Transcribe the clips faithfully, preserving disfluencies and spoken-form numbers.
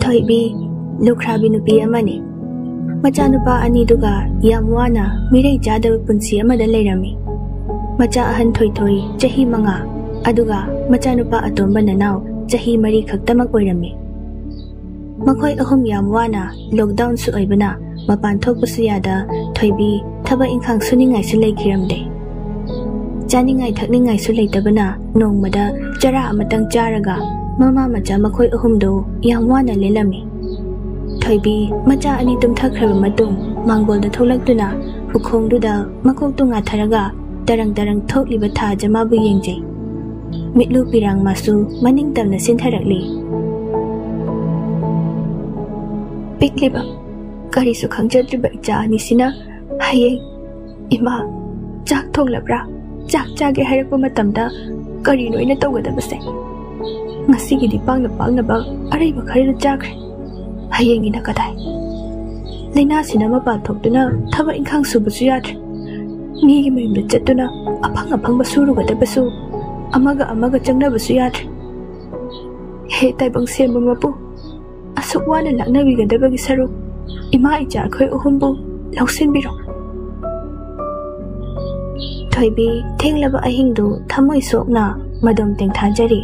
ꯊꯣꯏꯕꯤ ꯂꯨꯈ꯭ꯔꯥꯕꯤ ꯅꯨꯄꯤ ꯑꯃꯅꯤ꯫ ꯃꯆꯥꯅꯨꯄꯥ ꯑꯅꯤꯗꯨꯒ ꯌꯥꯝ ꯋꯥꯅ ꯃꯤꯔꯩ ꯆꯥꯗꯕ ꯄꯨꯟꯁꯤ ꯑꯃꯗ ꯂꯩꯔꯝꯃꯤ꯫ ꯃꯆꯥ ꯑꯍꯟ ꯊꯣꯏꯊꯣꯏ ꯆꯍꯤ ꯃꯉꯥ, ꯑꯗꯨꯒ ꯃꯆꯥꯅꯨꯄꯥ ꯑꯇꯣꯝꯕ ꯅꯅꯥꯎ ꯆꯍꯤ ꯃꯔꯤ ꯈꯛꯇꯃꯛ ꯑꯣꯏꯔꯝꯃꯤ꯫ ꯃꯈꯣꯏ ꯑꯍꯨꯝ ꯌꯥꯝ ꯋꯥꯅ, ꯂꯣꯛꯗꯥꯎꯟꯁꯨ ꯑꯣꯏꯕꯅ ꯃꯄꯥꯟ ꯊꯣꯛꯄꯁꯨ ꯌꯥꯗ, ꯊꯣꯏꯕꯤ ꯊꯕꯛ ꯏꯪꯈꯥꯡ ꯁꯨꯅꯤꯡꯉꯥꯏꯁꯨ ꯂꯩꯈꯤꯔꯝꯗꯦ꯫ ꯆꯥꯅꯤꯡꯉꯥꯏ ꯊꯛꯅꯤꯡꯉꯥꯏꯁꯨ ꯂꯩꯇꯕꯅ ꯅꯣꯡꯃꯗ ꯆꯔꯥ ꯑꯃꯇꯪ ꯆꯥꯔꯒ ꯃꯃꯥ ꯃꯆꯥ ꯃꯈꯣꯏ ꯑꯍꯨꯝꯗꯨ ꯌꯥꯝ ꯋꯥꯅ ꯂꯦꯜꯂꯝꯃꯤ꯫ ꯊꯣꯏꯕꯤ ꯃꯆꯥ ꯑꯅꯤ ꯇꯨꯝꯊꯈ꯭ꯔꯕ ꯃꯇꯨꯡ ꯃꯥꯡꯒꯣꯜꯗ ꯊꯣꯛꯂꯛꯇꯨꯅ ꯎꯈꯣꯡꯗꯨꯗ ꯃꯀꯣꯛꯇꯨ ꯉꯥꯊꯔꯒ ꯇꯔꯪ ꯇꯔꯪ ꯊꯣꯛꯂꯤꯕ ꯊꯥ ꯖꯃꯥꯕꯨ ꯌꯦꯡꯖꯩ꯫ ꯃꯤꯠꯂꯨ ꯄꯤꯔꯥꯡ ꯃꯥꯁꯨ ꯃꯅꯤꯡ ꯇꯝꯅ ꯆꯤꯟꯊꯔꯛꯂꯤ꯫ ꯄꯤꯛꯂꯤꯕ, ꯀꯔꯤꯁꯨ ꯈꯪꯖꯗ꯭ꯔꯤꯕ ꯏꯆꯥ ꯑꯅꯤꯁꯤꯅ ꯍꯌꯦꯡ "ꯏꯃꯥ, ꯆꯥꯛ ꯊꯣꯡꯂꯕ꯭ꯔꯥ? ꯆꯥꯛ ꯆꯥꯒꯦ" ꯍꯥꯏꯔꯛꯄ ꯃꯇꯝꯗ ꯀꯔꯤꯅꯣ ꯑꯩꯅ ꯇꯧꯒꯗꯕꯁꯦ? ꯉꯁꯤꯒꯤꯗꯤ ꯄꯥꯡꯅ ꯄꯥꯡꯅꯕ ꯑꯔꯩꯕ ꯈꯔ ꯆꯥꯈ꯭ꯔꯦ꯫ ꯍꯌꯦꯡꯒꯤꯅ ꯀꯗꯥꯏ? ꯂꯥꯏꯅꯥꯁꯤꯅ ꯃꯄꯥꯟ ꯊꯣꯛꯇꯨꯅ ꯊꯕꯛ ꯏꯪꯈꯥꯡ ꯁꯨꯕꯁꯨ ꯌꯥꯗ꯭ꯔꯦ꯫ ꯃꯤꯒꯤ ꯃꯌꯨꯝꯗ ꯆꯠꯇꯨꯅ ꯑꯐꯪ ꯑꯐꯪꯕ ꯁꯨꯔꯨꯒꯗꯕꯁꯨ, ꯑꯃꯒ ꯑꯃꯒ ꯆꯪꯅꯕꯁꯨ ꯌꯥꯗ꯭ꯔꯦ꯫ ꯍꯦ ꯇꯥꯏꯕꯪ ꯁꯦꯝꯕ ꯃꯄꯨ, ꯑꯁꯨꯛ ꯋꯥꯅ ꯂꯥꯛꯅꯕꯤꯒꯗꯕꯒꯤ ꯁꯔꯨꯛ, ꯏꯃꯥ ꯏꯆꯥ ꯑꯩꯈꯣꯏ ꯑꯍꯨꯝꯕꯨ ꯂꯧꯁꯤꯟꯕꯤꯔꯣ꯫ ꯊꯣꯏꯕꯤ ꯊꯦꯡꯂꯕ ꯑꯍꯤꯡꯗꯨ ꯊꯃꯣꯏ ꯁꯣꯛꯅ ꯃꯗꯣꯝ ꯇꯦꯡꯊꯥꯖꯔꯤ꯫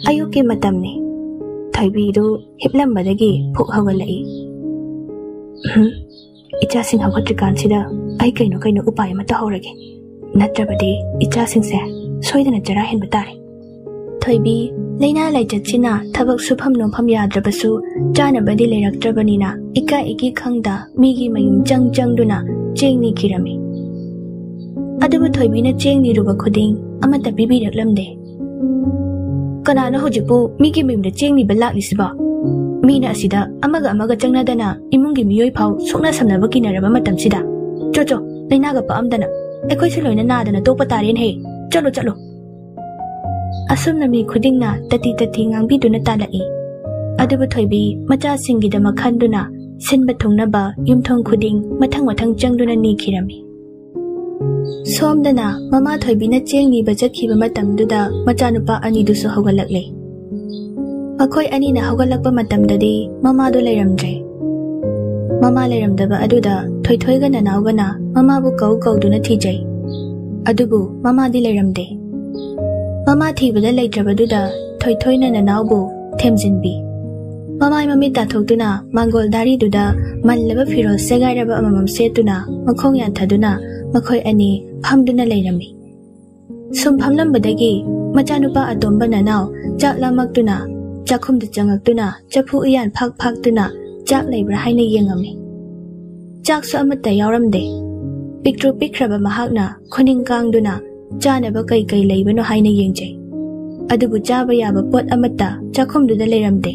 ꯑꯌꯨꯛꯀꯤ ꯃꯇꯝꯅꯤ꯫ ꯊꯣꯏꯕꯤꯗꯨ ꯍꯤꯞꯂꯝꯕꯗꯒꯤ ꯐꯨꯛ ꯍꯧꯒꯠꯂꯛꯏ꯫ "ꯎꯝ, ꯏꯆꯥꯁꯤꯡ ꯍꯧꯒꯠꯇ꯭ꯔꯤꯀꯥꯟꯁꯤꯗ ꯑꯩ ꯀꯩꯅꯣ ꯀꯩꯅꯣ ꯎꯄꯥꯏ ꯑꯃ ꯇꯧꯍꯧꯔꯒꯦ꯫ ꯅꯠꯇ꯭ꯔꯕꯗꯤ ꯏꯆꯥꯁꯤꯡꯁꯦ ꯁꯣꯏꯗꯅ ꯆꯔꯥ ꯍꯦꯟꯕ ꯇꯥꯔꯦ꯫" ꯊꯣꯏꯕꯤ ꯂꯥꯏꯅꯥ ꯂꯥꯏꯆꯠꯁꯤꯅ ꯊꯕꯛ ꯁꯨꯐꯝ ꯅꯣꯝꯐꯝ ꯌꯥꯗ꯭ꯔꯕꯁꯨ, ꯆꯥꯅꯕꯗꯤ ꯂꯩꯔꯛꯇ꯭ꯔꯕꯅꯤꯅ ꯏꯀꯥꯏ ꯏꯀꯤ ꯈꯪꯗ ꯃꯤꯒꯤ ꯃꯌꯨꯝ ꯆꯪ ꯆꯪꯗꯨꯅ ꯆꯦꯡ ꯅꯤꯈꯤꯔꯝꯃꯤ꯫ ꯑꯗꯨꯕꯨ ꯊꯣꯏꯕꯤꯅ ꯆꯦꯡ ꯅꯤꯔꯨꯕ ꯈꯨꯗꯤꯡ ꯑꯃꯠꯇ ꯄꯤꯕꯤꯔꯛꯂꯝꯗꯦ꯫ "ꯀꯅꯥꯅꯣ ꯍꯧꯖꯤꯛꯄꯨ ꯃꯤꯒꯤ ꯃꯌꯨꯝꯗ ꯆꯦꯡ ꯅꯤꯕ ꯂꯥꯛꯂꯤꯁꯤꯕꯣ? ꯃꯤꯅ ꯑꯁꯤꯗ ꯑꯃꯒ ꯑꯃꯒ ꯆꯪꯅꯗꯅ ꯏꯃꯨꯡꯒꯤ ꯃꯤꯑꯣꯏ ꯐꯥꯎ ꯁꯨꯛꯅ ꯁꯝꯅꯕ ꯀꯤꯅꯔꯕ ꯃꯇꯝꯁꯤꯗ꯫ ꯆꯣ ꯆꯣ, ꯂꯥꯏꯅꯥꯒ ꯄꯛꯑꯝꯗꯅ ꯑꯩꯈꯣꯏꯁꯨ ꯂꯣꯏꯅ ꯅꯥꯗꯅ ꯇꯣꯛꯄ ꯇꯥꯔꯦꯅꯦꯍꯦ꯫ ꯆꯠꯂꯣ ꯆꯠꯂꯣ"꯫ ꯑꯁꯨꯝꯅ ꯃꯤ ꯈꯨꯗꯤꯡꯅ ꯇꯠꯇꯤ ꯇꯠꯇꯤ ꯉꯥꯡꯕꯤꯗꯨꯅ ꯇꯥꯜꯂꯛꯏ꯫ ꯑꯗꯨꯕꯨ ꯊꯣꯏꯕꯤ ꯃꯆꯥꯁꯤꯡꯒꯤꯗꯃꯛ ꯈꯟꯗꯨꯅ ꯁꯤꯟꯕ ꯊꯨꯡꯅꯕ ꯌꯨꯝꯊꯣꯡ ꯈꯨꯗꯤꯡ ꯃꯊꯪ ꯃꯊꯪ ꯆꯪꯗꯨꯅ ꯅꯤꯈꯤꯔꯝꯃꯤ꯫ ꯁꯣꯝꯗꯅ ꯃꯃꯥ ꯊꯣꯏꯕꯤꯅ ꯆꯦꯡ ꯅꯤꯕ ꯆꯠꯈꯤꯕ ꯃꯇꯝꯗꯨꯗ ꯃꯆꯥꯅꯨꯄꯥ ꯑꯅꯤꯗꯨꯁꯨ ꯍꯧꯒꯠꯂꯛꯂꯦ꯫ ꯃꯈꯣꯏ ꯑꯅꯤꯅ ꯍꯧꯒꯠꯂꯛꯄ ꯃꯇꯝꯗꯗꯤ ꯃꯃꯥꯗꯨ ꯂꯩꯔꯝꯗ꯭ꯔꯦ꯫ ꯃꯃꯥ ꯂꯩꯔꯝꯗꯕ ꯑꯗꯨꯗ ꯊꯣꯏꯊꯣꯏꯒ ꯅꯅꯥꯎꯒꯅ ꯃꯃꯥꯕꯨ ꯀꯧ ꯀꯧꯗꯨꯅ ꯊꯤꯖꯩ꯫ ꯑꯗꯨꯕꯨ ꯃꯃꯥꯗꯤ ꯂꯩꯔꯝꯗꯦ꯫ ꯃꯃꯥ ꯊꯤꯕꯗ ꯂꯩꯇ꯭ꯔꯕꯗꯨꯗ ꯊꯣꯏꯊꯣꯏꯅ ꯅꯅꯥꯎꯕꯨ ꯊꯦꯝꯖꯤꯟꯕꯤ꯫ ꯃꯃꯥꯏ ꯃꯃꯤꯠ ꯇꯥꯊꯣꯛꯇꯨꯅ ꯃꯥꯡꯒꯣꯜ ꯗꯥꯔꯤꯗꯨꯗ ꯃꯜꯂꯕ ꯐꯤꯔꯣꯜ ꯁꯦꯒꯥꯏꯔꯕ ꯑꯃꯃꯝ ꯁꯦꯠꯇꯨꯅ ꯃꯈꯣꯡ ꯌꯥꯟꯊꯗꯨꯅ ꯃꯈꯣꯏ ꯑꯅꯤ ꯐꯝꯗꯨꯅ ꯂꯩꯔꯝꯃꯤ꯫ ꯁꯨꯝ ꯐꯝꯂꯝꯕꯗꯒꯤ ꯃꯆꯥꯅꯨꯄꯥ ꯑꯇꯣꯝꯕ ꯅꯅꯥꯎ ꯆꯥꯛ ꯂꯥꯝꯃꯛꯇꯨꯅ ꯆꯥꯛꯈꯨꯝꯗ ꯆꯪꯉꯛꯇꯨꯅ ꯆꯐꯨ ꯎꯌꯥꯟ ꯐꯥꯛ ꯐꯥꯛꯇꯨꯅ ꯆꯥꯛ ꯂꯩꯕ꯭ꯔꯥ ꯍꯥꯏꯅ ꯌꯦꯡꯉꯝꯃꯤ꯫ ꯆꯥꯛꯁꯨ ꯑꯃꯠꯇ ꯌꯥꯎꯔꯝꯗꯦ꯫ ꯄꯤꯛꯇ꯭ꯔꯨ ꯄꯤꯛꯈ꯭ꯔꯕ ꯃꯍꯥꯛꯅ ꯈꯨꯅꯤꯡ ꯀꯥꯡꯗꯨꯅ ꯆꯥꯅꯕ ꯀꯩ ꯀꯩ ꯂꯩꯕꯅꯣ ꯍꯥꯏꯅ ꯌꯦꯡꯖꯩ꯫ ꯑꯗꯨꯕꯨ ꯆꯥꯕ ꯌꯥꯕ ꯄꯣꯠ ꯑꯃꯠꯇ ꯆꯥꯛꯈꯨꯝꯗꯨꯗ ꯂꯩꯔꯝꯗꯦ꯫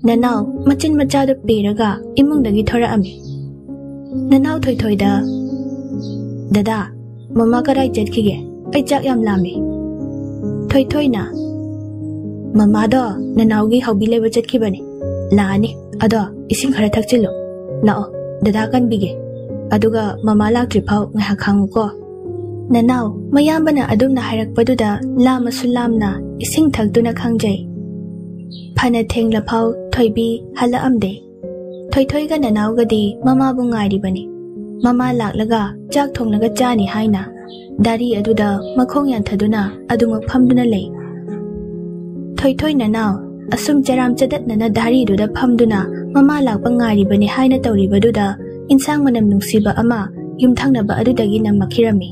ꯅꯅꯥꯎ ꯃꯆꯤꯟ ꯃꯆꯥꯗꯨ ꯄꯦꯔꯒ ꯏꯃꯨꯡꯗꯒꯤ ꯊꯣꯔꯛꯑꯝꯃꯤ꯫ ꯅꯅꯥꯎ ꯊꯣꯏꯊꯣꯏꯗ, "ꯗꯗꯥ, ꯃꯃꯥ ꯀꯗꯥꯏ ꯆꯠꯈꯤꯒꯦ? ꯑꯩ ꯆꯥꯛ ꯌꯥꯝ ꯂꯥꯝꯃꯦ"꯫ ꯊꯣꯏꯊꯣꯏꯅ, "ꯃꯃꯥꯗꯣ ꯅꯅꯥꯎꯒꯤ ꯍꯥꯎꯕꯤ ꯂꯩꯕ ꯆꯠꯈꯤꯕꯅꯦ꯫ ꯂꯥꯛꯑꯅꯤ꯫ ꯑꯗꯣ ꯏꯁꯤꯡ ꯈꯔ ꯊꯛꯆꯤꯜꯂꯨ꯫ ꯂꯥꯛꯑꯣ, ꯗꯗꯥ ꯀꯟꯕꯤꯒꯦ꯫ ꯑꯗꯨꯒ ꯃꯃꯥ ꯂꯥꯛꯇ꯭ꯔꯤ ꯐꯥꯎ ꯉꯥꯏꯍꯥꯛ ꯈꯥꯡꯉꯨꯀꯣ"꯫ ꯅꯅꯥꯎ ꯃꯌꯥꯝꯕꯅ ꯑꯗꯨꯝꯅ ꯍꯥꯏꯔꯛꯄꯗꯨꯗ ꯂꯥꯝꯃꯁꯨ ꯂꯥꯝꯅ ꯏꯁꯤꯡ ꯊꯛꯇꯨꯅ ꯈꯥꯡꯖꯩ꯫ ꯐꯅ ꯊꯦꯡꯂꯐꯥꯎ ꯊꯣꯏꯕꯤ ꯍꯜꯂꯛꯑꯝꯗꯦ꯫ ꯊꯣꯏꯊꯣꯏꯒ ꯅꯅꯥꯎꯒꯗꯤ ꯃꯃꯥꯕꯨ ꯉꯥꯏꯔꯤꯕꯅꯤ꯫ ꯃꯃꯥ ꯂꯥꯛꯂꯒ ꯆꯥꯛ ꯊꯣꯡꯂꯒ ꯆꯥꯅꯤ ꯍꯥꯏꯅ ꯗꯥꯔꯤ ꯑꯗꯨꯗ ꯃꯈꯣꯡ ꯌꯥꯟꯊꯗꯨꯅ ꯑꯗꯨꯃꯛ ꯐꯝꯗꯨꯅ ꯂꯩ꯫ ꯊꯣꯏꯊꯣꯏ ꯅꯅꯥꯎ ꯑꯁꯨꯝ ꯆꯔꯥꯝ ꯆꯗꯠꯅꯅ ꯗꯥꯔꯤꯗꯨꯗ ꯐꯝꯗꯨꯅ ꯃꯃꯥ ꯂꯥꯛꯄ ꯉꯥꯏꯔꯤꯕꯅꯤ ꯍꯥꯏꯅ ꯇꯧꯔꯤꯕꯗꯨꯗ ꯏꯟꯁꯥꯡ ꯃꯅꯝ ꯅꯨꯡꯁꯤꯕ ꯑꯃ ꯌꯨꯝꯊꯪꯅꯕ ꯑꯗꯨꯗꯒꯤ ꯅꯝꯃꯛꯈꯤꯔꯝꯃꯤ꯫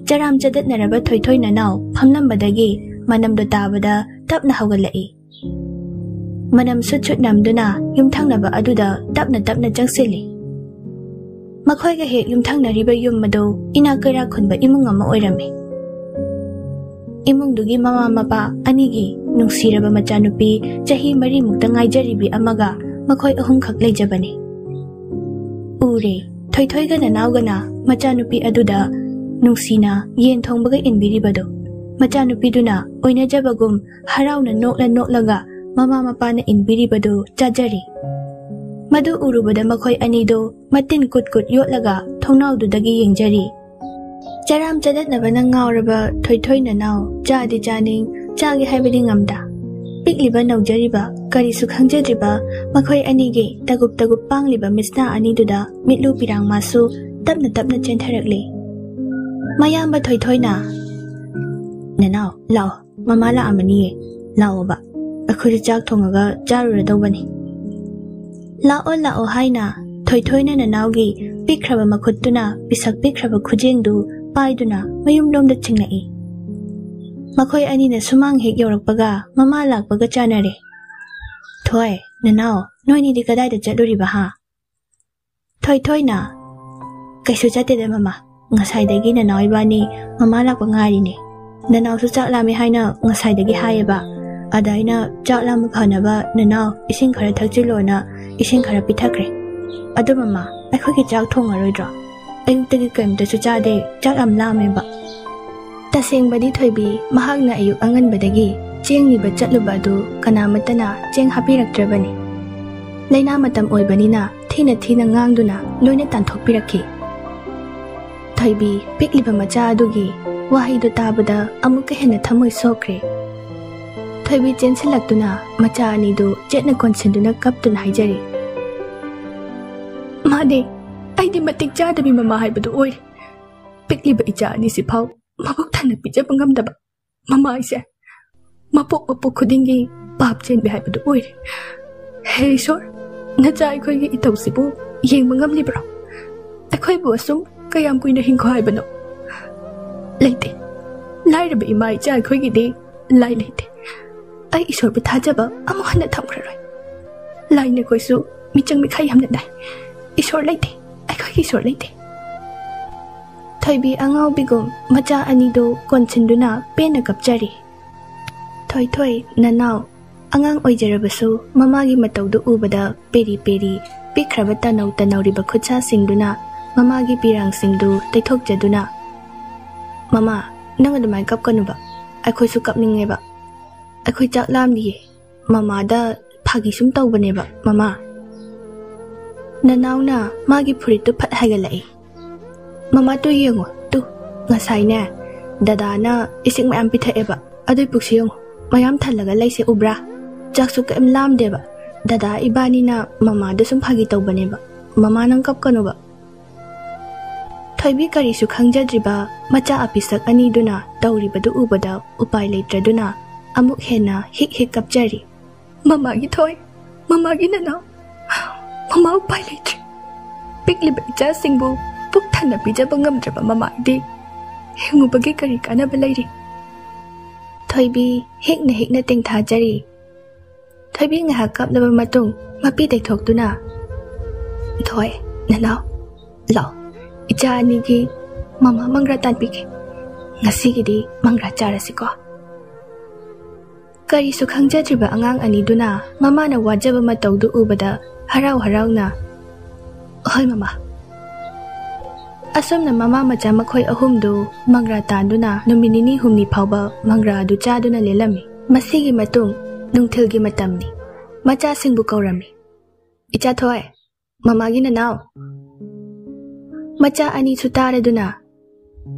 ꯆꯔꯥꯝ ꯆꯗꯠꯅꯔꯕ ꯊꯣꯏꯊꯣꯏ ꯅꯅꯥꯎ ꯐꯝꯂꯝꯕꯗꯒꯤ ꯃꯅꯝꯗꯨ ꯇꯥꯕꯗ ꯇꯞꯅ ꯍꯧꯒꯠꯂꯛꯏ꯫ ꯃꯅꯝ ꯁꯨꯠ ꯁꯨꯠ ꯅꯝꯗꯨꯅ ꯌꯨꯝꯊꯪꯅꯕ ꯑꯗꯨꯗ ꯇꯞꯅ ꯇꯞꯅ ꯆꯪꯁꯤꯜꯂꯤ꯫ ꯃꯈꯣꯏꯒ ꯍꯦꯛ ꯌꯨꯝꯊꯪꯅꯔꯤꯕ ꯌꯨꯝ ꯑꯗꯨ ꯏꯅꯥꯛ ꯀꯩꯔꯥꯛ ꯈꯨꯟꯕ ꯏꯃꯨꯡ ꯑꯃ ꯑꯣꯏꯔꯝꯃꯤ꯫ ꯏꯃꯨꯡꯗꯨꯒꯤ ꯃꯃꯥ ꯃꯄꯥ ꯑꯅꯤꯒꯤ ꯅꯨꯡꯁꯤꯔꯕ ꯃꯆꯥꯅꯨꯄꯤ ꯆꯍꯤ ꯃꯔꯤꯃꯨꯛꯇ ꯉꯥꯏꯖꯔꯤꯕꯤ ꯑꯃꯒ ꯃꯈꯣꯏ ꯑꯍꯨꯝꯈꯛ ꯂꯩꯖꯕꯅꯤ꯫ ꯎꯔꯦ, ꯊꯣꯏꯊꯣꯏꯒ ꯅꯅꯥꯎꯒꯅ ꯃꯆꯥꯅꯨꯄꯤ ꯑꯗꯨꯗ ꯅꯨꯡꯁꯤꯅ ꯌꯦꯟ ꯊꯣꯡꯕꯒ ꯏꯟꯕꯤꯔꯤꯕꯗꯨ꯫ ꯃꯆꯥꯅꯨꯄꯤꯗꯨꯅ ꯑꯣꯏꯅꯖꯕꯒꯨꯝ ꯍꯔꯥꯎꯅ ꯅꯣꯛꯂ ꯅꯣꯛꯂꯒ ꯃꯃꯥ ꯃꯄꯥꯅ ꯏꯟꯕꯤꯔꯤꯕꯗꯨ ꯆꯥꯖꯔꯤ꯫ ꯃꯗꯨ ꯎꯔꯨꯕꯗ ꯃꯈꯣꯏ ꯑꯅꯤꯗꯣ ꯃꯇꯤꯟ ꯀꯨꯠ ꯀꯨꯠ ꯌꯣꯠꯂꯒ ꯊꯣꯡꯅꯥꯎꯗꯨꯗꯒꯤ ꯌꯦꯡꯖꯔꯤ꯫ ꯆꯔꯥꯝ ꯆꯗꯠꯅꯕꯅ ꯉꯥꯎꯔꯕ ꯊꯣꯏꯊꯣꯏ ꯅꯅꯥꯎ ꯆꯥꯗꯤ ꯆꯥꯅꯤꯡ, ꯆꯥꯒꯦ ꯍꯥꯏꯕꯗꯤ ꯉꯝꯗ꯫ ꯄꯤꯛꯂꯤꯕ ꯅꯧꯖꯔꯤꯕ, ꯀꯔꯤꯁꯨ ꯈꯪꯖꯗ꯭ꯔꯤꯕ ꯃꯈꯣꯏ ꯑꯅꯤꯒꯤ ꯇꯒꯨꯞ ꯇꯒꯨꯞ ꯄꯥꯡꯂꯤꯕ ꯃꯤꯠꯁꯅꯥ ꯑꯅꯤꯗꯨꯗ ꯃꯤꯠꯂꯨ ꯄꯤꯔꯥꯡ ꯃꯥꯁꯨ ꯇꯞꯅ ꯇꯞꯅ ꯆꯦꯟꯊꯔꯛꯂꯤ꯫ ꯃꯌꯥꯝꯕ ꯊꯣꯏꯊꯣꯏꯅ, "ꯅꯅꯥꯎ, ꯂꯥꯛꯑꯣ, ꯃꯃꯥ ꯂꯥꯛꯑꯝꯃꯅꯤꯌꯦ, ꯂꯥꯛꯑꯣꯕ, ꯑꯩꯈꯣꯏꯁꯨ ꯆꯥꯛ ꯊꯣꯡꯉꯒ ꯆꯥꯔꯨꯔꯗꯧꯕꯅꯤ꯫ ꯂꯥꯛꯑꯣ, ꯂꯥꯛꯑꯣ" ꯍꯥꯏꯅ ꯊꯣꯏꯊꯣꯏꯅ ꯅꯅꯥꯎꯒꯤ ꯄꯤꯛꯈ꯭ꯔꯕ ꯃꯈꯨꯠꯇꯨꯅ ꯄꯤꯁꯛ ꯄꯤꯛꯈ꯭ꯔꯕ ꯈꯨꯖꯦꯡꯗꯨ ꯄꯥꯏꯗꯨꯅ ꯃꯌꯨꯝꯂꯣꯝꯗ ꯆꯤꯡꯂꯛꯏ꯫ ꯃꯈꯣꯏ ꯑꯅꯤꯅ ꯁꯨꯃꯥꯡ ꯍꯦꯛ ꯌꯧꯔꯛꯄꯒ ꯃꯃꯥ ꯂꯥꯛꯄꯒ ꯆꯥꯅꯔꯦ꯫ "ꯊꯣꯏ, ꯅꯅꯥꯎ, ꯅꯣꯏꯅꯤꯗꯤ ꯀꯗꯥꯏꯗ ꯆꯠꯂꯨꯔꯤꯕ ꯍꯥ?" ꯊꯣꯏꯊꯣꯏꯅ, "ꯀꯩꯁꯨ ꯆꯠꯇꯦꯗ ꯃꯃꯥ, ꯉꯁꯥꯏꯗꯒꯤ ꯅꯅꯥꯎ ꯏꯕꯥꯅꯤ ꯃꯃꯥ ꯂꯥꯛꯄ ꯉꯥꯏꯔꯤꯅꯦ꯫ ꯅꯅꯥꯎꯁꯨ ꯆꯥꯛ ꯂꯥꯝꯃꯦ ꯍꯥꯏꯅ ꯉꯁꯥꯏꯗꯒꯤ ꯍꯥꯏꯌꯦꯕ, ꯑꯗ ꯑꯩꯅ ꯆꯥꯛ ꯂꯥꯝꯕ ꯐꯅꯕ ꯅꯅꯥꯎ ꯏꯁꯤꯡ ꯈꯔ ꯊꯛꯆꯤꯜꯂꯣꯅ ꯏꯁꯤꯡ ꯈꯔ ꯄꯤꯊꯛꯈ꯭ꯔꯦ꯫ ꯑꯗꯣ ꯃꯃꯥ, ꯑꯩꯈꯣꯏꯒꯤ ꯆꯥꯛ ꯊꯣꯡꯉꯔꯣꯏꯗ꯭ꯔꯣ? ꯑꯌꯨꯛꯇꯒꯤ ꯀꯔꯤꯝꯇꯁꯨ ꯆꯥꯗꯦ, ꯆꯥꯛ ꯌꯥꯝ ꯂꯥꯝꯃꯦꯕ꯫" ꯇꯁꯦꯡꯕꯗꯤ ꯊꯣꯏꯕꯤ ꯃꯍꯥꯛꯅ ꯑꯌꯨꯛ ꯑꯉꯟꯕꯗꯒꯤ ꯆꯦꯡ ꯅꯤꯕ ꯆꯠꯂꯨꯕ ꯑꯗꯨ ꯀꯅꯥꯃꯠꯇꯅ ꯆꯦꯡ ꯍꯥꯞꯄꯤꯔꯛꯇ꯭ꯔꯕꯅꯤ꯫ ꯂꯥꯏꯅꯥ ꯃꯇꯝ ꯑꯣꯏꯕꯅꯤꯅ ꯊꯤꯅ ꯊꯤꯅ ꯉꯥꯡꯗꯨꯅ ꯂꯣꯏꯅ ꯇꯥꯟꯊꯣꯛꯄꯤꯔꯛꯈꯤ꯫ ꯊꯣꯏꯕꯤ ꯄꯤꯛꯂꯤꯕ ꯃꯆꯥ ꯑꯗꯨꯒꯤ ꯋꯥꯍꯩꯗꯨ ꯇꯥꯕꯗ ꯑꯃꯨꯛꯀ ꯍꯦꯟꯅ ꯊꯃꯣꯏ ꯁꯣꯛꯈ꯭ꯔꯦ꯫ ꯊꯣꯏꯕꯤ ꯆꯦꯟꯁꯤꯜꯂꯛꯇꯨꯅ ꯃꯆꯥ ꯑꯅꯤꯗꯨ ꯆꯦꯠꯅ ꯀꯣꯟꯁꯤꯟꯗꯨꯅ ꯀꯞꯇꯨꯅ ꯍꯥꯏꯖꯔꯤ, "ꯃꯥꯅꯦ, ꯑꯩꯗꯤ ꯃꯇꯤꯛ ꯆꯥꯗꯕꯤ ꯃꯃꯥ ꯍꯥꯏꯕꯗꯨ ꯑꯣꯏꯔꯦ꯫ ꯄꯤꯛꯂꯤꯕ ꯏꯆꯥ ꯑꯅꯤꯁꯤꯐꯥꯎ ꯃꯕꯨꯛ ꯊꯟꯅ ꯄꯤꯖꯕ ꯉꯝꯗꯕ ꯃꯃꯥ ꯑꯩꯁꯦ ꯃꯄꯣꯛ ꯃꯄꯣꯛ ꯈꯨꯗꯤꯡꯒꯤ ꯄꯥꯞ ꯆꯦꯟꯕꯤ ꯍꯥꯏꯕꯗꯨ ꯑꯣꯏꯔꯦ꯫ ꯍꯦ ꯏꯁꯣꯔ, ꯅꯆꯥ ꯑꯩꯈꯣꯏꯒꯤ ꯏꯇꯧꯁꯤꯕꯨ ꯌꯦꯡꯕ ꯉꯝꯂꯤꯕ꯭ꯔꯣ? ꯑꯩꯈꯣꯏꯕꯨ ꯑꯁꯨꯝ ꯀꯌꯥꯝ ꯀꯨꯏꯅ ꯍꯤꯡꯈꯣ ꯍꯥꯏꯕꯅꯣ? ꯂꯩꯇꯦ, ꯂꯥꯏꯔꯕ ꯏꯃꯥ ꯏꯆꯥ ꯑꯩꯈꯣꯏꯒꯤꯗꯤ ꯂꯥꯏ ꯂꯩꯇꯦ꯫ ꯑꯩ ꯏꯁꯣꯔꯕꯨ ꯊꯥꯖꯕ ꯑꯃꯨꯛ ꯍꯟꯅ ꯊꯝꯈ꯭ꯔꯔꯣꯏ꯫ ꯂꯥꯏ ꯅꯈꯣꯏꯁꯨ ꯃꯤꯆꯪ ꯃꯤꯈꯥꯏ ꯌꯥꯝꯅ ꯅꯥꯏ꯫ ꯏꯁꯣꯔ ꯂꯩꯇꯦ, ꯑꯩꯈꯣꯏꯒꯤ ꯏꯁꯣꯔ ꯂꯩꯇꯦ꯫ ꯊꯣꯏꯕꯤ ꯑꯉꯥꯎꯕꯤꯒꯨꯝ ꯃꯆꯥ ꯑꯅꯤꯗꯨ ꯀꯣꯟꯁꯤꯟꯗꯨꯅ ꯄꯦꯟꯅ ꯀꯞꯆꯔꯤ꯫ "ꯊꯣꯏꯊꯣꯏ, ꯅꯅꯥꯎ, ꯑꯉꯥꯡ ꯑꯣꯏꯖꯔꯕꯁꯨ ꯃꯃꯥꯒꯤ ꯃꯇꯧꯗꯨ ꯎꯕꯗ ꯄꯦꯔꯤ ꯄꯦꯔꯤ ꯄꯤꯛꯈ꯭ꯔꯕ ꯇꯅꯧ ꯇꯅꯧꯔꯤꯕ ꯈꯨꯠꯁꯥꯁꯤꯡꯗꯨꯅ ꯃꯃꯥꯒꯤ ꯄꯤꯔꯥꯡꯁꯤꯡꯗꯨ ꯇꯩꯊꯣꯛꯆꯗꯨꯅ, 'ꯃꯃꯥ, ꯅꯪ ꯑꯗꯨꯃꯥꯏꯅ ꯀꯞꯀꯅꯨꯕ꯫ ꯑꯩꯈꯣꯏꯁꯨ ꯀꯞꯅꯤꯡꯉꯦꯕ꯫ ꯑꯩꯈꯣꯏ ꯆꯥꯛ ꯂꯥꯝꯂꯤꯌꯦ꯫ ꯃꯃꯥꯗ ꯐꯥꯒꯤ ꯁꯨꯝ ꯇꯧꯕꯅꯦꯕ, ꯃꯃꯥ꯫ ꯅꯅꯥꯎꯅ ꯃꯥꯒꯤ ꯐꯨꯔꯤꯠꯇꯨ ꯐꯠ ꯍꯥꯏꯒꯠꯂꯛꯏ꯫ ꯃꯃꯥ, ꯇꯨ ꯌꯦꯡꯉꯣ, ꯇꯨ, ꯉꯁꯥꯏꯅꯦ, ꯗꯗꯥꯅ ꯏꯁꯤꯡ ꯃꯌꯥꯝ ꯄꯤꯊꯛꯑꯦꯕ, ꯑꯗꯨꯏ ꯄꯨꯛꯁꯤ ꯌꯦꯡꯉꯣ, ꯃꯌꯥꯝ ꯊꯜꯂꯒ ꯂꯩꯁꯦ ꯎꯕ꯭ꯔꯥ? ꯆꯥꯛꯁꯨ ꯀꯩꯝ ꯂꯥꯝꯗꯦꯕ꯫ ꯗꯗꯥ ꯏꯕꯥꯅꯤꯅ ꯃꯃꯥꯗ ꯁꯨꯝ ꯐꯥꯒꯤ ꯇꯧꯕꯅꯦꯕ꯫ ꯃꯃꯥ, ꯅꯪ ꯀꯞꯀꯅꯨꯕ꯫" ꯊꯣꯏꯕꯤ ꯀꯔꯤꯁꯨ ꯈꯪꯖꯗ꯭ꯔꯤꯕ ꯃꯆꯥ ꯑꯄꯤꯁꯛ ꯑꯅꯤꯗꯨꯅ ꯇꯧꯔꯤꯕꯗꯨ ꯎꯕꯗ ꯎꯄꯥꯏ ꯂꯩꯇ꯭ꯔꯗꯨꯅ ꯑꯃꯨꯛ ꯍꯦꯟꯅ ꯍꯤꯛ ꯍꯤꯛ ꯀꯞꯆꯔꯤ꯫ "ꯃꯃꯥꯒꯤ ꯊꯣꯏ, ꯃꯃꯥꯒꯤ ꯅꯅꯥꯎ, ꯃꯃꯥ ꯎꯄꯥꯏ ꯂꯩꯇ꯭ꯔꯦ꯫ ꯄꯤꯛꯂꯤꯕ ꯏꯆꯥꯁꯤꯡꯕꯨ ꯄꯨꯛ ꯊꯟꯅ ꯄꯤꯖꯕ ꯉꯝꯗ꯭ꯔꯕ ꯃꯃꯥꯒꯤꯗꯤ ꯍꯤꯡꯉꯨꯕꯒꯤ ꯀꯔꯤ ꯀꯥꯟꯅꯕ ꯂꯩꯔꯤ?" ꯊꯣꯏꯕꯤ ꯍꯤꯛꯅ ꯍꯤꯛꯅ ꯇꯦꯡꯊꯥꯖꯔꯤ꯫ ꯊꯣꯏꯕꯤ ꯉꯥꯏꯍꯥꯛ ꯀꯞꯂꯕ ꯃꯇꯨꯡ ꯃꯄꯤ ꯇꯩꯊꯣꯛꯇꯨꯅ, "ꯊꯣꯏ, ꯅꯅꯥꯎ, ꯂꯥꯎ, ꯏꯆꯥ ꯑꯅꯤꯒꯤ ꯃꯃꯥ ꯃꯪꯒ꯭ꯔꯥ ꯇꯥꯟꯕꯤꯒꯦ꯫ ꯉꯁꯤꯒꯤꯗꯤ ꯃꯪꯒ꯭ꯔꯥ ꯆꯥꯔꯁꯤꯀꯣ꯫" ꯀꯔꯤꯁꯨ ꯈꯪꯖꯗ꯭ꯔꯤꯕ ꯑꯉꯥꯡ ꯑꯅꯤꯗꯨꯅ ꯃꯃꯥꯅ ꯋꯥꯖꯕ ꯃꯇꯧꯗꯨ ꯎꯕꯗ ꯍꯔꯥꯎ ꯍꯔꯥꯎꯅ, "ꯍꯣꯏ ꯃꯃꯥ꯫" ꯑꯁꯨꯝꯅ ꯃꯃꯥ ꯃꯆꯥ ꯃꯈꯣꯏ ꯑꯍꯨꯝꯗꯨ ꯃꯪꯒ꯭ꯔꯥ ꯇꯥꯟꯗꯨꯅ ꯅꯨꯃꯤꯠ ꯅꯤꯅꯤ ꯍꯨꯝꯅꯤ ꯐꯥꯎꯕ ꯃꯪꯒ꯭ꯔꯥ ꯑꯗꯨ ꯆꯥꯗꯨꯅ ꯂꯦꯜꯂꯝꯃꯤ꯫ ꯃꯁꯤꯒꯤ ꯃꯇꯨꯡ ꯅꯨꯡꯊꯤꯜꯒꯤ ꯃꯇꯝꯅꯤ꯫ ꯃꯆꯥꯁꯤꯡꯕꯨ ꯀꯧꯔꯝꯃꯤ꯫ "ꯏꯆꯥ ꯊꯣꯏ, ꯃꯃꯥꯒꯤ ꯅꯅꯥꯎ꯫" ꯃꯆꯥ ꯑꯅꯤꯁꯨ ꯇꯥꯔꯗꯨꯅ,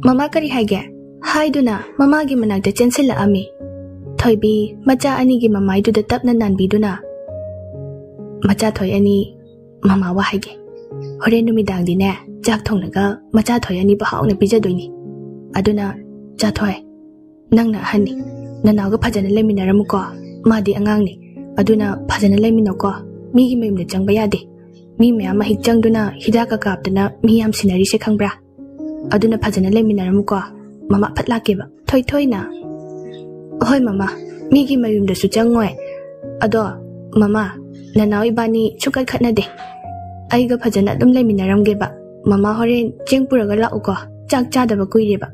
"ꯃꯃꯥ ꯀꯔꯤ ꯍꯥꯏꯒꯦ?" ꯍꯥꯏꯗꯨꯅ ꯃꯃꯥꯒꯤ ꯃꯅꯥꯛꯇ ꯆꯦꯟꯁꯤꯜꯂꯛꯑꯝꯃꯤ꯫ ꯊꯣꯏꯕꯤ ꯃꯆꯥ ꯑꯅꯤꯒꯤ ꯃꯃꯥꯏꯗꯨꯗ ꯇꯞꯅ ꯅꯥꯟꯕꯤꯗꯨꯅ, "ꯃꯆꯥ ꯊꯣꯏ ꯑꯅꯤ, ꯃꯃꯥ ꯋꯥ ꯍꯥꯏꯒꯦ꯫ ꯍꯣꯔꯦꯟ ꯅꯨꯃꯤꯗꯥꯡꯗꯤꯅꯦ, ꯆꯥꯛ ꯊꯣꯡꯂꯒ ꯃꯆꯥ ꯊꯣꯏ ꯑꯅꯤꯕꯨ ꯍꯥꯎꯅ ꯄꯤꯖꯗꯣꯏꯅꯤ꯫ ꯑꯗꯨꯅ ꯆꯥ ꯊꯣꯏ, ꯅꯪꯅ ꯑꯍꯟꯅꯤ, ꯅꯅꯥꯎꯒ ꯐꯖꯅ ꯂꯩꯃꯤꯟꯅꯔꯝꯃꯨꯀꯣ꯫ ꯃꯥꯗꯤ ꯑꯉꯥꯡꯅꯤ, ꯑꯗꯨꯅ ꯐꯖꯅ ꯂꯩꯃꯤꯟꯅꯧꯀꯣ꯫ ꯃꯤꯒꯤ ꯃꯌꯨꯝꯗ ꯆꯪꯕ ꯌꯥꯗꯦ꯫ ꯃꯤ ꯃꯌꯥꯝ ꯃꯍꯤꯛ ꯆꯪꯗꯨꯅ ꯍꯤꯗꯥꯛꯀ ꯀꯥꯞꯇꯅ ꯃꯤ ꯌꯥꯝ ꯁꯤꯟꯅꯔꯤꯁꯦ ꯈꯪꯕ꯭ꯔꯥ? ꯑꯗꯨꯅ ꯐꯖꯅ ꯂꯩꯃꯤꯟꯅꯔꯝꯃꯨꯀꯣ꯫ ꯃꯃꯥ ꯐꯠ ꯂꯥꯛꯀꯦꯕ꯫" ꯊꯣꯏꯊꯣꯏꯅ, "ꯍꯣꯏ ꯃꯃꯥ, ꯃꯤꯒꯤ ꯃꯌꯨꯝꯗꯁꯨ ꯆꯪꯉꯣꯏ꯫ ꯑꯗꯣ ꯃꯃꯥ, ꯅꯅꯥꯎ ꯏꯕꯥꯅꯤ ꯁꯨꯡꯈꯠ ꯈꯠꯅꯗꯦ꯫ ꯑꯩꯒ ꯐꯖꯅ ꯑꯗꯨꯝ ꯂꯩꯃꯤꯟꯅꯔꯝꯒꯦꯕ꯫ ꯃꯃꯥ ꯍꯣꯔꯦꯟ ꯆꯦꯡ ꯄꯨꯔꯒ ꯂꯥꯛꯎꯀꯣ, ꯆꯥꯛ ꯆꯥꯗꯕ ꯀꯨꯏꯔꯦꯕ꯫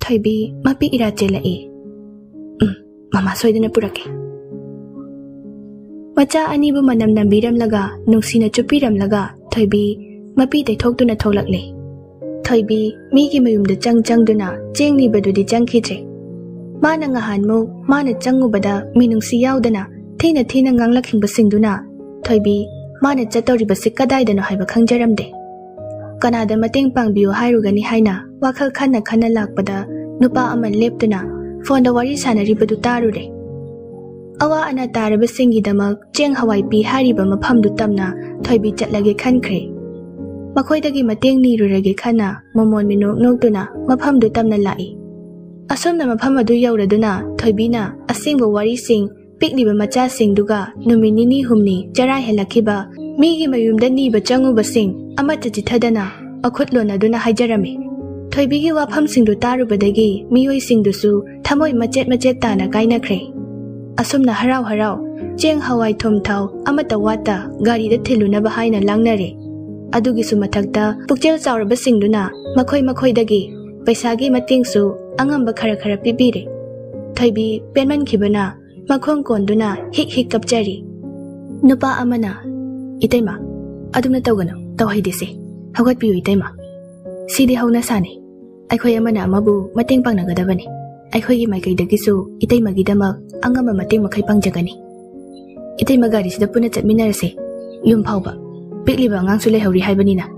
ꯊꯣꯏꯕꯤ ꯃꯄꯤ ꯏꯔꯥ ꯆꯦꯜꯂꯛꯏ꯫ "ꯎꯝ, ꯃꯃꯥ ꯁꯣꯏꯗꯅ ꯄꯨꯔꯛꯀꯦ"꯫ ꯃꯆꯥ ꯑꯅꯤꯕꯨ ꯃꯅꯝ ꯅꯝꯕꯤꯔꯝꯂꯒ, ꯅꯨꯡꯁꯤꯅ ꯆꯨꯞꯄꯤꯔꯝꯂꯒ, ꯊꯣꯏꯕꯤ ꯃꯄꯤ ꯇꯩꯊꯣꯛꯇꯨꯅ ꯊꯣꯛꯂꯛꯂꯦ꯫ ꯊꯣꯏꯕꯤ ꯃꯤꯒꯤ ꯃꯌꯨꯝꯗ ꯆꯪ ꯆꯪꯗꯨꯅ ꯆꯦꯡ ꯅꯤꯕꯗꯨꯗꯤ ꯆꯪꯈꯤꯗ꯭ꯔꯦ꯫ ꯃꯥꯅ ꯉꯍꯥꯟꯃꯨꯛ ꯃꯥꯅ ꯆꯪꯉꯨꯕꯗ ꯃꯤꯅꯨꯡꯁꯤ ꯌꯥꯎꯗꯅ ꯊꯤꯅ ꯊꯤꯅ ꯉꯥꯡꯂꯛꯈꯤꯕꯁꯤꯡꯗꯨꯅ ꯊꯣꯏꯕꯤ ꯃꯥꯅ ꯆꯠꯇꯧꯔꯤꯕꯁꯤ ꯀꯗꯥꯏꯗꯅꯣ ꯍꯥꯏꯕ ꯈꯪꯖꯔꯝꯗꯦ꯫ ꯀꯅꯥꯗ ꯃꯇꯦꯡ ꯄꯥꯡꯕꯤꯌꯨ ꯍꯥꯏꯔꯨꯒꯅꯤ ꯍꯥꯏꯅ ꯋꯥꯈꯜ ꯈꯟꯅ ꯈꯟꯅ ꯂꯥꯛꯄꯗ ꯅꯨꯄꯥ ꯑꯃ ꯂꯦꯞꯇꯨꯅ ꯐꯣꯟꯗ ꯋꯥꯔꯤ ꯁꯥꯟꯅꯔꯤꯕꯗꯨ ꯇꯥꯔꯨꯔꯦ꯫ ꯑꯋꯥ ꯑꯅꯥ ꯇꯥꯔꯕꯁꯤꯡꯒꯤꯗꯃꯛ ꯆꯦꯡ ꯍꯋꯥꯏ ꯄꯤ ꯍꯥꯏꯔꯤꯕ ꯃꯐꯝꯗꯨ ꯇꯝꯅ ꯊꯣꯏꯕꯤ ꯆꯠꯂꯒꯦ ꯈꯟꯈ꯭ꯔꯦ꯫ ꯃꯈꯣꯏꯗꯒꯤ ꯃꯇꯦꯡ ꯅꯤꯔꯨꯔꯒꯦ ꯈꯟꯅ ꯃꯣꯃꯣꯟ ꯃꯤꯅꯣꯛ ꯅꯣꯛꯇꯨꯅ ꯃꯐꯝꯗꯨ ꯇꯝꯅ ꯂꯥꯛꯏ꯫ ꯑꯁꯨꯝꯅ ꯃꯐꯝ ꯑꯗꯨ ꯌꯧꯔꯗꯨꯅ ꯊꯣꯏꯕꯤꯅ ꯑꯁꯦꯡꯕ ꯋꯥꯔꯤꯁꯤꯡ ꯄꯤꯛꯂꯤꯕ ꯃꯆꯥꯁꯤꯡꯗꯨꯒ ꯅꯨꯃꯤꯠ ꯅꯤꯅꯤ ꯍꯨꯝꯅꯤ ꯆꯔꯥ ꯍꯦꯜꯂꯛꯈꯤꯕ ꯃꯤꯒꯤ ꯃꯌꯨꯝꯗ ꯅꯤꯕ ꯆꯪꯉꯨꯕꯁꯤꯡ ꯑꯃꯠꯇ ꯆꯤꯠꯊꯗꯅ ꯃꯈꯨꯠ ꯂꯣꯟꯅꯗꯨꯅ ꯍꯥꯏꯖꯔꯝꯃꯤ꯫ ꯊꯣꯏꯕꯤꯒꯤ ꯋꯥꯐꯝꯁꯤꯡꯗꯨ ꯇꯥꯔꯨꯕꯗꯒꯤ ꯃꯤꯑꯣꯏꯁꯤꯡꯗꯨꯁꯨ ꯊꯃꯣꯏ ꯃꯆꯦꯠ ꯃꯆꯦꯠ ꯇꯥꯅ ꯀꯥꯏꯅꯈ꯭ꯔꯦ꯫ ꯑꯁꯨꯝꯅ ꯍꯔꯥꯎ ꯍꯔꯥꯎ ꯆꯦꯡ ꯍꯋꯥꯏ ꯊꯨꯝ ꯊꯥꯎ ꯑꯃꯠꯇ ꯋꯥꯠꯇ ꯒꯥꯔꯤꯗ ꯊꯤꯜꯂꯨꯅꯕ ꯍꯥꯏꯅ ꯂꯥꯡꯅꯔꯦ꯫ ꯑꯗꯨꯒꯤꯁꯨ ꯃꯊꯛꯇ ꯄꯨꯛꯆꯦꯜ ꯆꯥꯎꯔꯕꯁꯤꯡꯗꯨꯅ ꯃꯈꯣꯏ ꯃꯈꯣꯏꯗꯒꯤ ꯄꯩꯁꯥꯒꯤ ꯃꯇꯦꯡꯁꯨ ꯑꯉꯝꯕ ꯈꯔ ꯈꯔ ꯄꯤꯕꯤꯔꯦ꯫ ꯊꯣꯏꯕꯤ ꯄꯦꯟꯃꯟꯈꯤꯕꯅ ꯃꯈꯣꯡ ꯀꯣꯟꯗꯨꯅ ꯍꯤꯛ ꯍꯤꯛ ꯀꯞꯆꯔꯤ꯫ ꯅꯨꯄꯥ ꯑꯃꯅ, "ꯏꯇꯩꯃ, ꯑꯗꯨꯝꯅ ꯇꯧꯒꯅꯨ, ꯇꯧꯍꯩꯗꯦꯁꯦ꯫ ꯍꯧꯒꯠꯄꯤꯌꯨ ꯏꯇꯩꯃ꯫ ꯁꯤꯗꯤ ꯍꯧꯅꯁꯥꯅꯤ꯫ ꯑꯩꯈꯣꯏ ꯑꯃꯅ ꯑꯃꯕꯨ ꯃꯇꯦꯡ ꯄꯥꯡꯅꯒꯗꯕꯅꯤ꯫ ꯑꯩꯈꯣꯏꯒꯤ ꯃꯥꯏꯀꯩꯗꯒꯤꯁꯨ ꯏꯇꯩꯃꯒꯤꯗꯃꯛ ꯑꯉꯝꯕ ꯃꯇꯦꯡ ꯃꯈꯩ ꯄꯥꯡꯖꯒꯅꯤ꯫ ꯏꯇꯩꯃ, ꯒꯥꯔꯤꯁꯤꯗ ꯄꯨꯟꯅ ꯆꯠꯃꯤꯟꯅꯔꯁꯦ꯫ ꯌꯨꯝ ꯐꯥꯎꯕ꯫ ꯄꯤꯛꯂꯤꯕ ꯑꯉꯥꯡꯁꯨ ꯂꯩꯍꯧꯔꯤ ꯍꯥꯏꯕꯅꯤꯅ"꯫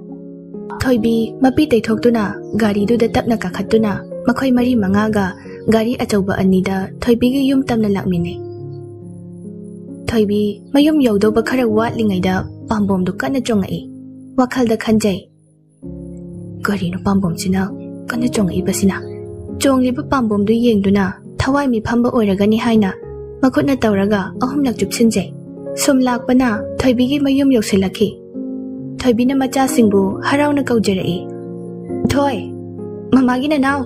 ꯊꯣꯏꯕꯤ ꯃꯄꯤ ꯇꯩꯊꯣꯛꯇꯨꯅ ꯒꯥꯔꯤꯗꯨꯗ ꯇꯞꯅ ꯀꯥꯈꯠꯇꯨꯅ ꯃꯈꯣꯏ ꯃꯔꯤ ꯃꯉꯥꯒ ꯒꯥꯔꯤ ꯑꯆꯧꯕ ꯑꯅꯤꯗ ꯊꯣꯏꯕꯤꯒꯤ ꯌꯨꯝ ꯇꯝꯅ ꯂꯥꯛꯃꯤꯟꯅꯩ꯫ ꯊꯣꯏꯕꯤ ꯃꯌꯨꯝ ꯌꯧꯗꯧꯕ ꯈꯔ ꯋꯥꯠꯂꯤꯉꯩꯗ ꯄꯥꯝꯕꯣꯝꯗꯨ ꯀꯟꯅ ꯆꯣꯡꯉꯛꯏ꯫ ꯋꯥꯈꯜꯗ ꯈꯟꯖꯩ, "ꯀꯔꯤꯅꯣ ꯄꯥꯝꯕꯣꯝꯁꯤꯅ ꯀꯟꯅ ꯆꯣꯡꯉꯛꯏꯕꯁꯤꯅ?" ꯆꯣꯡꯂꯤꯕ ꯄꯥꯝꯕꯣꯝꯗꯨ ꯌꯦꯡꯗꯨꯅ ꯊꯋꯥꯏ ꯃꯤꯐꯝꯕ ꯑꯣꯏꯔꯒꯅꯤ ꯍꯥꯏꯅ ꯃꯈꯨꯠꯅ ꯇꯧꯔꯒ ꯑꯍꯨꯝꯂꯛ ꯆꯨꯞꯁꯤꯟꯖꯩ꯫ ꯁꯨꯝ ꯂꯥꯛꯄꯅ ꯊꯣꯏꯕꯤꯒꯤ ꯃꯌꯨꯝ ꯌꯧꯁꯤꯜꯂꯛꯈꯤ꯫ ꯊꯣꯏꯕꯤꯅ ꯃꯆꯥꯁꯤꯡꯕꯨ ꯍꯔꯥꯎꯅ ꯀꯧꯖꯔꯛꯏ, "ꯊꯣꯏ, ꯃꯃꯥꯒꯤ ꯅꯅꯥꯎ!"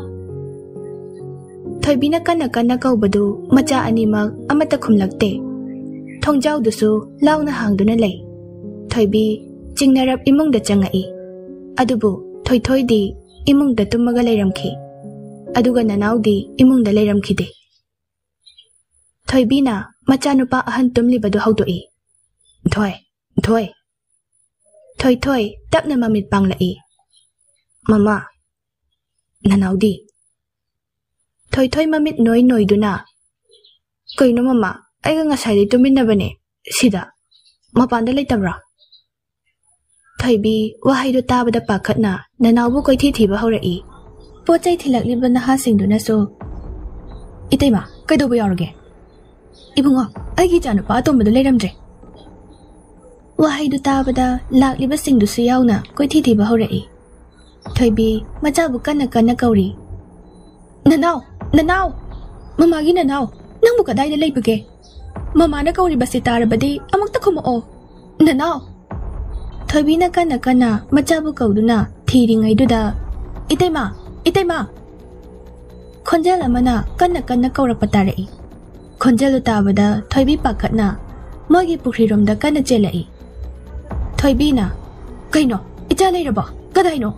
ꯊꯣꯏꯕꯤꯅ ꯀꯟꯅ ꯀꯟꯅ ꯀꯧꯕꯗꯨ ꯃꯆꯥ ꯑꯅꯤꯃꯛ ꯑꯃꯠꯇ ꯈꯨꯝꯂꯛꯇꯦ꯫ ꯊꯣꯡꯖꯥꯎꯗꯨꯁꯨ ꯂꯥꯎꯅ ꯍꯥꯡꯗꯨꯅ ꯂꯩ꯫ ꯊꯣꯏꯕꯤ ꯆꯤꯡꯅꯔꯞ ꯏꯃꯨꯡꯗ ꯆꯪꯉꯛꯏ꯫ ꯑꯗꯨꯕꯨ ꯊꯣꯏꯊꯣꯏꯗꯤ ꯏꯃꯨꯡꯗ ꯇꯨꯝꯃꯒ ꯂꯩꯔꯝꯈꯤ꯫ ꯑꯗꯨꯒ ꯅꯅꯥꯎꯗꯤ ꯏꯃꯨꯡꯗ ꯂꯩꯔꯝꯈꯤꯗꯦ꯫ ꯊꯣꯏꯕꯤꯅ ꯃꯆꯥꯅꯨꯄꯥ ꯑꯍꯟ ꯇꯨꯝꯂꯤꯕꯗꯨ ꯍꯧꯗꯣꯛꯏ꯫ "ꯊꯣꯏ, ꯊꯣꯏ!" ꯊꯣꯏꯊꯣꯏ ꯇꯞꯅ ꯃꯃꯤꯠ ꯄꯥꯡꯂꯛꯏ꯫ "ꯃꯃꯥ, ꯅꯅꯥꯎꯗꯤ?" ꯊꯣꯏꯊꯣꯏ ꯃꯃꯤꯠ ꯅꯣꯏ ꯅꯣꯏꯗꯨꯅ, "ꯀꯩꯅꯣ ꯃꯃꯥ, ꯑꯩꯒ ꯉꯁꯥꯏꯗꯩ ꯇꯨꯃꯤꯟꯅꯕꯅꯦ ꯁꯤꯗ, ꯃꯄꯥꯟꯗ ꯂꯩꯇꯕ꯭ꯔꯥ?" ꯊꯣꯏꯕꯤ ꯋꯥꯍꯩꯗꯨ ꯇꯥꯕꯗ ꯄꯥꯈꯠꯅ ꯅꯅꯥꯎꯕꯨ ꯀꯣꯏꯊꯤ ꯊꯤꯕ ꯍꯧꯔꯛꯏ꯫ ꯄꯣꯠ ꯆꯩ ꯊꯤꯜꯂꯛꯂꯤꯕ ꯅꯍꯥꯁꯤꯡꯗꯨꯅꯁꯨ, "ꯏꯇꯩꯃ, ꯀꯩꯗꯧꯕ ꯌꯥꯎꯔꯒꯦ? ꯏꯕꯨꯡꯉꯣ, ꯑꯩꯒꯤ ꯏꯆꯥꯅꯨꯄꯥ ꯑꯇꯣꯝꯕꯗꯨ ꯂꯩꯔꯝꯗ꯭ꯔꯦ꯫" ꯋꯥꯍꯩꯗꯨ ꯇꯥꯕꯗ ꯂꯥꯛꯂꯤꯕꯁꯤꯡꯗꯨꯁꯨ ꯌꯥꯎꯅ ꯀꯣꯏꯊꯤ ꯊꯤꯕ ꯍꯧꯔꯛꯏ꯫ ꯊꯣꯏꯕꯤ ꯃꯆꯥꯕꯨ ꯀꯟꯅ ꯀꯟꯅ ꯀꯧꯔꯤ꯫ "ꯅꯅꯥꯎ, ꯅꯅꯥꯎ! ꯃꯃꯥꯒꯤ ꯅꯅꯥꯎ! ꯅꯪꯕꯨ ꯀꯗꯥꯏꯗ ꯂꯩꯕꯒꯦ? ꯃꯃꯥꯅ ꯀꯧꯔꯤꯕꯁꯤ ꯇꯥꯔꯕꯗꯤ ꯑꯃꯨꯛꯇ ꯈꯨꯝꯃꯛꯑꯣ꯫ ꯅꯅꯥꯎ!" ꯊꯣꯏꯕꯤꯅ ꯀꯟꯅ ꯀꯟꯅ ꯃꯆꯥꯕꯨ ꯀꯧꯗꯨꯅ ꯊꯤꯔꯤꯉꯩꯗꯨꯗ, "ꯏꯇꯩꯃ! ꯏꯇꯩꯃ!" ꯈꯣꯟꯖꯦꯜ ꯑꯃꯅ ꯀꯟꯅ ꯀꯟꯅ ꯀꯧꯔꯛꯄ ꯇꯥꯔꯛꯏ꯫ ꯈꯣꯟꯖꯦꯜꯗꯨ ꯇꯥꯕꯗ ꯊꯣꯏꯕꯤ ꯄꯥꯈꯠꯅ ꯃꯣꯏꯒꯤ ꯄꯨꯈ꯭ꯔꯤꯔꯣꯝꯗ ꯀꯟꯅ ꯆꯦꯜꯂꯛꯏ꯫ ꯊꯣꯏꯕꯤꯅ, "ꯀꯩꯅꯣ? ꯏꯆꯥ ꯂꯩꯔꯕꯣ? ꯀꯗꯥꯏꯅꯣ?"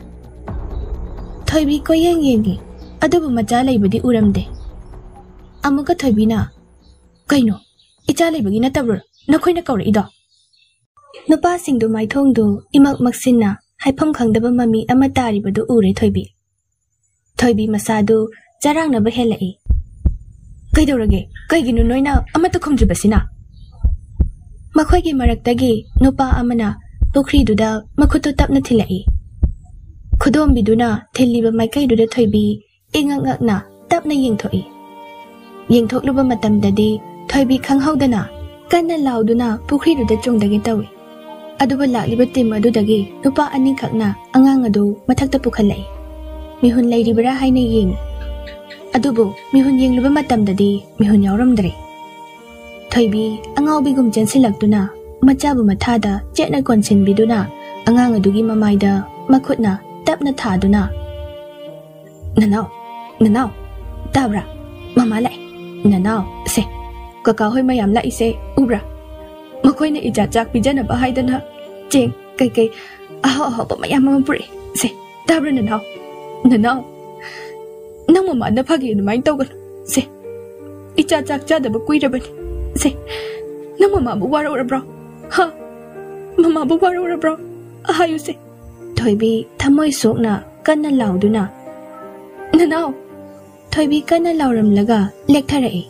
ꯊꯣꯏꯕꯤ ꯀꯣꯏꯌꯦꯡ ꯌꯦꯡꯉꯤ, ꯑꯗꯨꯕꯨ ꯃꯆꯥ ꯂꯩꯕꯗꯤ ꯎꯔꯝꯗꯦ꯫ ꯑꯃꯨꯛꯀ ꯊꯣꯏꯕꯤꯅ, "ꯀꯩꯅꯣ? ꯏꯆꯥ ꯂꯩꯕꯒꯤ ꯅꯠꯇꯕ꯭ꯔꯣ ꯅꯈꯣꯏꯅ ꯀꯧꯔꯛꯏꯗꯣ?" ꯅꯨꯄꯥꯁꯤꯡꯗꯨ ꯃꯥꯏꯊꯣꯡꯗꯨ ꯏꯃꯛ ꯃꯛꯁꯤꯟꯅ ꯍꯥꯏꯐꯝ ꯈꯪꯗꯕ ꯃꯃꯤ ꯑꯃ ꯇꯥꯔꯤꯕꯗꯨ ꯎꯔꯦ ꯊꯣꯏꯕꯤ꯫ ꯊꯣꯏꯕꯤ ꯃꯁꯥꯗꯨ ꯆꯔꯥꯡꯅꯕ ꯍꯦꯜꯂꯛꯏ꯫ "ꯀꯩꯗꯧꯔꯒꯦ? ꯀꯩꯒꯤꯅꯣ ꯅꯣꯏꯅ ꯑꯃꯠꯇ ꯈꯨꯝꯗ꯭ꯔꯤꯕꯁꯤꯅ?" ꯃꯈꯣꯏꯒꯤ ꯃꯔꯛꯇꯒꯤ ꯅꯨꯄꯥ ꯑꯃꯅ ꯄꯨꯈ꯭ꯔꯤꯗꯨꯗ ꯃꯈꯨꯠꯇꯨ ꯇꯞꯅ ꯊꯤꯜꯂꯛꯏ꯫ ꯈꯨꯗꯣꯝꯕꯤꯗꯨꯅ ꯊꯤꯜꯂꯤꯕ ꯃꯥꯏꯀꯩꯗꯨꯗ ꯊꯣꯏꯕꯤ ꯏꯉꯛ ꯉꯛꯅ ꯇꯞꯅ ꯌꯦꯡꯊꯣꯛꯏ꯫ ꯌꯦꯡꯊꯣꯛꯂꯨꯕ ꯃꯇꯝꯗꯗꯤ ꯊꯣꯏꯕꯤ ꯈꯪꯍꯧꯗꯅ ꯀꯟꯅ ꯂꯥꯎꯗꯨꯅ ꯄꯨꯈ꯭ꯔꯤꯗꯨꯗ ꯆꯣꯡꯊꯒꯦ ꯇꯧꯏ꯫ ꯑꯗꯨꯕꯨ ꯂꯥꯛꯂꯤꯕ ꯇꯤꯝ ꯑꯗꯨꯗꯒꯤ ꯅꯨꯄꯥ ꯑꯅꯤꯈꯛꯅ ꯑꯉꯥꯡ ꯑꯗꯨ ꯃꯊꯛꯇ ꯄꯨꯈꯠꯂꯛꯏ꯫ ꯃꯤꯍꯨꯟ ꯂꯩꯔꯤꯕ꯭ꯔꯥ ꯍꯥꯏꯅ ꯌꯦꯡꯏ꯫ ꯑꯗꯨꯕꯨ ꯃꯤꯍꯨꯟ ꯌꯦꯡꯂꯨꯕ ꯃꯇꯝꯗꯗꯤ ꯃꯤꯍꯨꯟ ꯌꯥꯎꯔꯝꯗ꯭ꯔꯦ꯫ ꯊꯣꯏꯕꯤ ꯑꯉꯥꯎꯕꯤꯒꯨꯝ ꯆꯦꯟꯁꯤꯜꯂꯛꯇꯨꯅ ꯃꯆꯥꯕꯨ ꯃꯊꯥꯗ ꯆꯦꯠꯅ ꯀꯣꯟꯁꯤꯟꯕꯤꯗꯨꯅ ꯑꯉꯥꯡ ꯑꯗꯨꯒꯤ ꯃꯃꯥꯏꯗ ꯃꯈꯨꯠꯅ ꯇꯞꯅ ꯊꯥꯗꯨꯅ, "ꯅꯅꯥꯎ, ꯅꯅꯥꯎ, ꯇꯥꯕ꯭ꯔꯥ? ꯃꯃꯥ ꯂꯥꯛꯑꯦ꯫ ꯅꯅꯥꯎ, ꯁꯦ, ꯀꯀꯥ ꯍꯣꯏ ꯃꯌꯥꯝ ꯂꯥꯛꯏꯁꯦ ꯎꯕ꯭ꯔꯥ? ꯃꯈꯣꯏꯅ ꯏꯆꯥ ꯆꯥꯛ ꯄꯤꯖꯅꯕ ꯍꯥꯏꯗꯅ ꯆꯦꯡ ꯀꯩꯀꯩ ꯑꯍꯥꯎ ꯑꯍꯥꯎꯕ ꯃꯌꯥꯝ ꯑꯃ ꯄꯨꯔꯛꯑꯦ꯫ ꯁꯦ, ꯇꯥꯕ꯭ꯔꯥ ꯅꯅꯥꯎ? ꯅꯅꯥꯎ, ꯅꯪ ꯃꯃꯥꯅ ꯐꯒꯦ ꯑꯗꯨꯃꯥꯏꯅ ꯇꯧꯒꯅꯨ꯫ ꯁꯦ, ꯏꯆꯥ ꯆꯥꯛ ꯆꯥꯗꯕ ꯀꯨꯏꯔꯕꯅꯤ꯫ ꯁꯦ, ꯅꯪ ꯃꯃꯥꯕꯨ ꯋꯥꯔꯧꯔꯕ꯭ꯔꯣ? ꯍꯥ? ꯃꯃꯥꯕꯨ ꯋꯥꯔꯧꯔꯕ꯭ꯔꯣ? ꯍꯥꯏꯌꯨꯁꯦ꯫ ꯊꯣꯏꯕꯤ ꯊꯃꯣꯏ ꯁꯣꯛꯅ ꯀꯟꯅ ꯂꯥꯎꯗꯨꯅ, "ꯅꯅꯥꯎ!" ꯊꯣꯏꯕꯤ ꯀꯟꯅ ꯂꯥꯎꯔꯝꯂꯒ ꯂꯦꯛꯊꯔꯛꯏ꯫